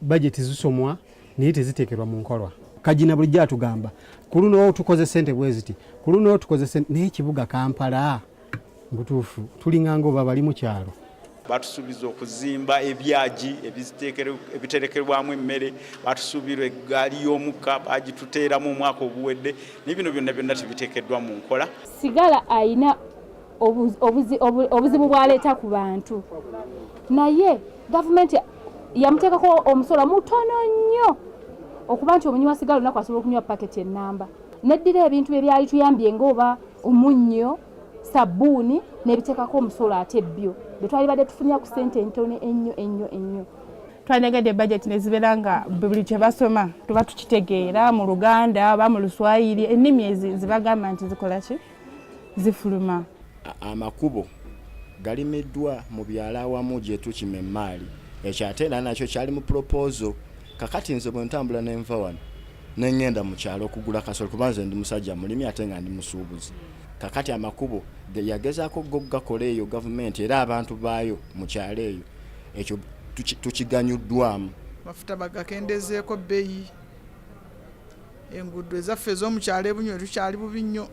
Bajeti zisomwa naye teziteekerwa mu nkolwa. Kagina bulijjo atugamba ku luno tukoze ssente bwe ziti, ku luno tukoze ssente, naye ekibuga Kampala mubutuufu tulinganga oba bali mu kyalo. Batusuubiza okuzimba ebyagi ebiterekerwamu emmere, batusuubira eggaali y'omukka bagituteeramu omwaka oguwedde, naye bino byonna byonna tebiteekeddwa mu nkola. Sigala alina obuzibu bw'aleeta ku bantu, naye gavumenti yamuteekako omusolo mutono nnyo okuba nti omunywi wa sigala olunaku asobola okunywa paketi ennamba. Neddira ebintu bye byali tuyambye ng'oba omunnyo, sabbuuni, n'ebiteekako omusolo ate byo bye twalibadde tufunira ku ssente entono ennyo ennyo ennyo. Twandiyagadde bajeti ne zibeera nga buli kye basoma tuba tukitegeera mu Luganda oba mu Luswayiri, ennimi ezi zibagamba nti zikola ki zifuluma. Amakubo galimiddwa mu byalo awamu gye tukima emmaali, ekyo ate era nakyo kyali mu proposal. Kakati nze bwe ntambula ne nva wano ne ŋŋenda mu kyalo okugula kasooli, kuba nze ndi musajja mulimi ate nga ndi musuubuzi. Kakati amakubo yagezaako go gakola eyo gavumenti era abantu baayo mu kyalo eyo ekyo tukiganyuddwamu. Amafuta bagakendezeeko bbeeyi, enguudo ezaffe ez'omu kyalo e Bunywe tukyali bubi nnyo.